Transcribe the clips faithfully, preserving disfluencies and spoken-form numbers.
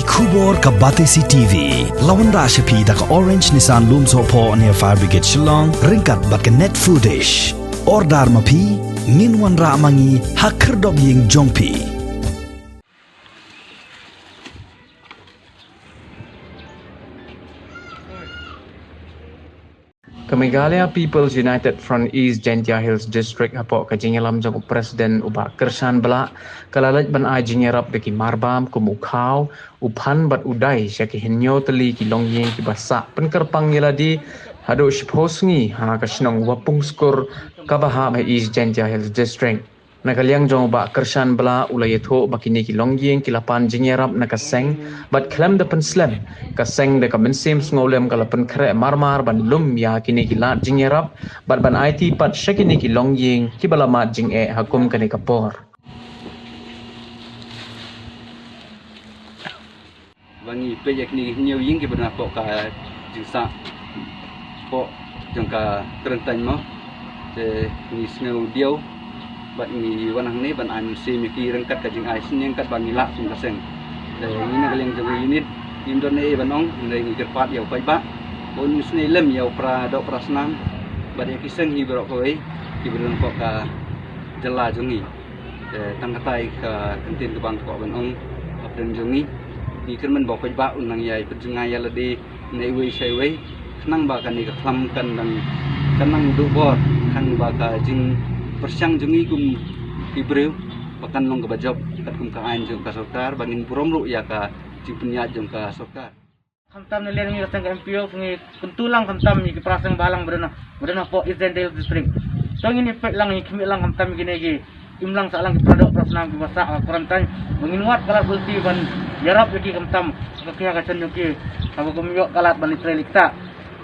Khubor ka Batesi T V la wanrah sha phi da ka Orange Nissan Lumsohphoh near Fire Brigade Shillong ryngkat bad ka Net Foodish. Order ma phi, ngin wanrah ma ngi ha khyrdop ïing jong phi. Ka Meghalaya People's United Front East Jaintia Hills District, hapoh ka jingïalam jong u President u Bah Kyrshan Blah, ka la leit ban ai jingïarap da ki marbam kum u khaw, u phan bad u dai sha ki hynñiew tylli ki longïing kiba sah pynkyrpang ïa lade haduh shiphew sngi ha ka shnong Wapung Skur kaba hap ha East Jaintia Hills District. Na ka liang jong u Bah Kyrshan Blah, u la ïathuh ba kine ki longïing ki la pan jingïarap na ka seng, bad khlem da pynslem, ka seng da ka mynsiem sngewlem ka la pynkhreh marmar ban lum ïa kine ki lad jingïarap bad ban aiti pat sha kine ki longïing kiba la mad jingeh ha kum kane ka por. Ba ngi peit ïa kine ki hynñiew ïing kiba don hapoh ka jingsah, hapoh jong ka quarantine mo. Te ngi sngew diaw bad ngi wan hangne ban ai mynsiem ïa ki ryngkat ka jingai synñiang katba ngi lah kum ka seng. Te ngi na ka liang jong ka unit ngim don ei ei ban ong, hynrei ngi kyrpad ïa u paidbah ba un sngewlem ïa u para doh para snam bad ïa ki seng hi baroh kawei kiba don hapoh ka jylla jong ngi. Te tang katai ka kyntien kaba nga kwah ban ong hapdeng jong ngi. Ngi kyrmen ba u paidbah un nang ïai pynjngai ïa lade na iwei sha iwei, khnang ba kane ka khlam kan nang, kan nang duh bor, khnang ba ka jingpyrshang jong ngi kum ki briew ba kan long kaba jop katkum ka aiñ jong ka sorkar, ba ngin burom ruh ïa ka jingpynïaid jong ka sorkar. Khamtam na liang ngi ka seng ka M P O ngi kyntu lang khamtam ïa ki para seng balang ba don, ba don hapoh East Jaintia Hills District. To ngin ïa peit lang, ngi khmih lang khamtam ïa kine ki imlang sahlang, ki para doh para snam kiba sah ka quarantine, ba ngin wad ka lad ka lynti ban ïarap ïa ki khamtam, ka khia ka shen jong ki, kaba kum ïoh ka lad ban ïatrei leit ktah.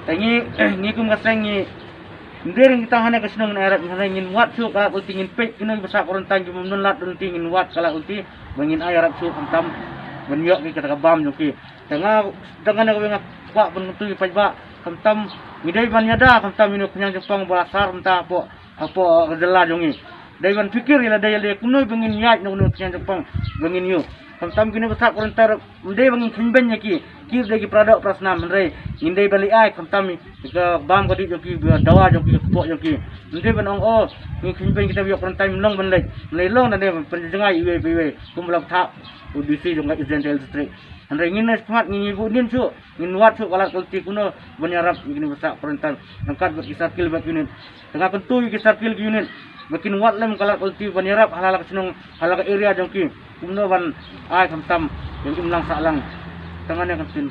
Te ngi, ngi kum ka seng ngi, ym dei ruh ngi tang hane ka shnong ngin ïarap, hane ngin wad shuh ka lad ka lynti, ngin peit kino kiba sah quarantine kiba ym don lad lynti, ngin wad ka lad ka lynti ba ngin ai ïarap shuh khamtam ban ïoh ki kata ka bam jong ki. Te nga, te nga na kawei nga kwah ban kyntu ïa u paidbah, khamtam ngi dei ban ïada khamtam ïa une u khñiang jingpang ba la sar mynta hapoh, hapoh ka jylla jong ngi. Dei ban pyrkhat ïa lade ïa lade kumno ba ngin ïaid na une u khñiang jingpang ba ngin ïoh. Khamtam kine ba sah quarantine ruh ym dei ba ngin kheiñ beiñ ïa ki, ki dei ki para doh para snam, hynrei ngin dei ban leit ai khamtam ïa ka bam ka dih jong ki, dawa jong ki, ka kpoh jong ki. Ym dei ban ong, oh, ngin kheiñ beiñ kita ba ïoh quarantine, ym long ban leit, ym lei long, da dei ban pynjngai iwei pa iwei kum ba la bthah u D C jong ka East Jaintia Hills District. Hynrei ngin ïa smat, ngin ïa buh nin shuh, ngin wad shuh ka lad ka lynti kumno ban ïarap ïa kine ba sah quarantine ryngkat bad ki circle bad unit. Te nga kyntu ïa ki circle ki unit ba kin wad lem ka lad ka lynti ban ïarap ha la ka shnong, ha la ka area jong ki, kumno ban ai khamtam ïa ki imlang sahlang. Te nga ne kan tin.